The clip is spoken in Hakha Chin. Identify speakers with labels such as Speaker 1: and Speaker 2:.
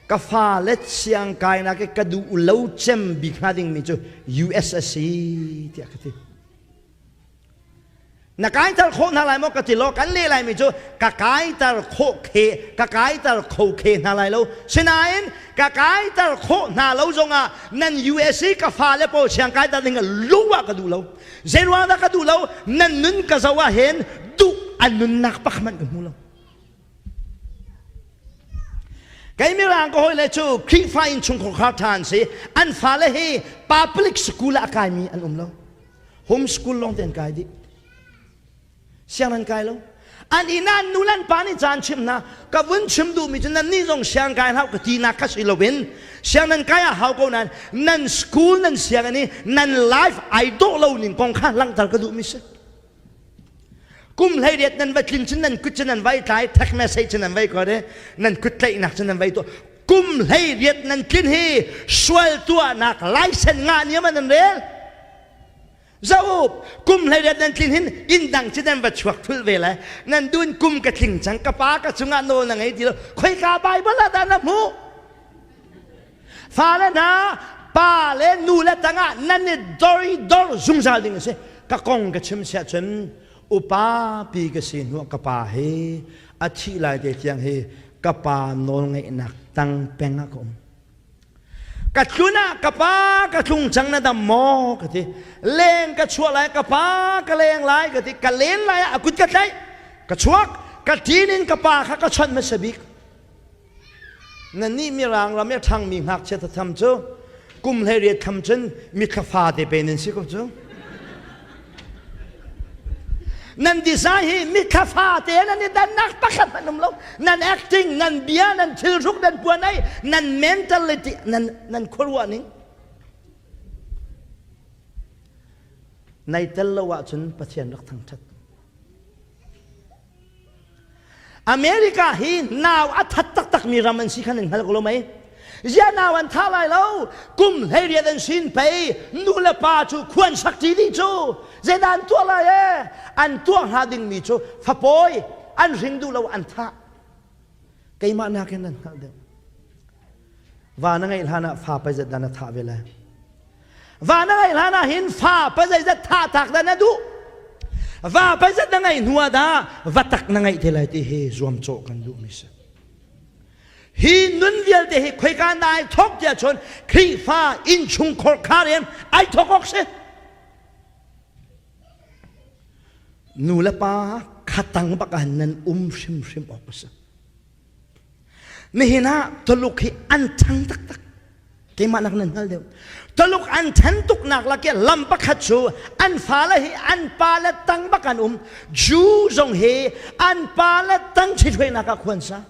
Speaker 1: Ka fale siang kainak i ka duh lo cem bik hnga dingmi cu US a si tiah ka ti. Na kaiter khawh hna lai maw ka ti law kan leh laimi cu ka kaiter khawh khe ka kaiter kho khe hna lai lo. Sinain ka kaiter khawh hna lo zongah nan USA ka fale pawl siang kaiter ding lu ah ka duh lo. Zeiruang dah ka duh lo? Nan nun ka zoh ah hin duh an nunnak pakhat hmanh ka hmu lo. Kei mirang ka hawile cu Khrihfa innchungkhar khar ṭha an si. An fale hi public school ah a kaimi an um lo. Home school lawng te an kai dih. Siang an kai lo. An inn ah nu le an pa nih caan chim hna. Ka vun chim duhmi cu nan nih zong siang kai hlah ka tinak kha si loin siang nan kai ah hau ko nain nan school nan sianginn i nan life ai dawh lo ning kong kha langhter ka duhmi si. Kum 18 nan va tlin cun nan kut cu nan vai tlai, text message cu nan vai ko de, nan kut tlaihnak cu nan vai tuah. Kum 18 nan tlin hi sual tuahnak license ngah niam an rel. Zo kum 18 nan tlin hin inn dang cu nan va chuak thul ve lai. Nan dun kum ka tling cang, ka pa ka cungah nawl na ngei ti lo. Khoika Bible ah dah na hmuh? Fale hna, pa le nu le tangah nan i dor i dor zungzal ding a si. Ka kong ka chim siah cun upa pi ka si hnuah ka pa hi a thih lai te tiang hi ka pa nawlngeihnak tang peng ah ka um. Ka tlun ah ka pa ka tlung cang na dam maw ka ti. Leng ka chuah lai ka pa ka leng lai ka ti. Ka len lai ah a kut ka tlaih. Ka chuak ka ṭin in ka pa kha ka chawnh hmasa bik. Nannih Mirang ram i a ṭhangmi ngakchia thatham cu kum 18 tham cun mithla fate pe nan si ko cu. Nan design hi mithla fate nan i dannak pakhat hmanh um lo. Nan acting, nan bia, nan thilhruk, nan puan ei, nan mentality, nan, nan khuaruah ning. Nai tel lo ahcun Pathian rak thangṭhat. America hi nau a that taktakmi ram an si khan an hngal ko lo mei? Zia nau an tha lai lo. Kum 18 an sin pei nu le pa cu khuan sak ti dih cu zeidah an tuah lai e? An tuah hnga dingmi cu fapawi an hring duh lo an thah. Keimah nakin an hngalh deuh. Va na ngeih hlan ah fa pei zat dah na thah ve lai? Va na ngeih hlan ah hin fa pazeizat thah tak dah na duh? Va pazeizat na ngeih hnu ah dah va tak na ngeih te lai ti hi zuamcawh kan duhmi si. Hi nun vialte hi khoika na ai thawk tiah cun Khrihfa innchungkhar khar in ai thawk awk si. Nu le pa khatang bak ah nan um hrimhrim awk a si. Nihin ah Tuluk hi an ṭhang taktak. Keimah nak nan hngal deuh. Tuluk an ṭhan tuknak lak i lam pakhat cu an fale hi an pale tang bak an um. Jew zong hi an pale tang ṭhithruainak ah khuan sa.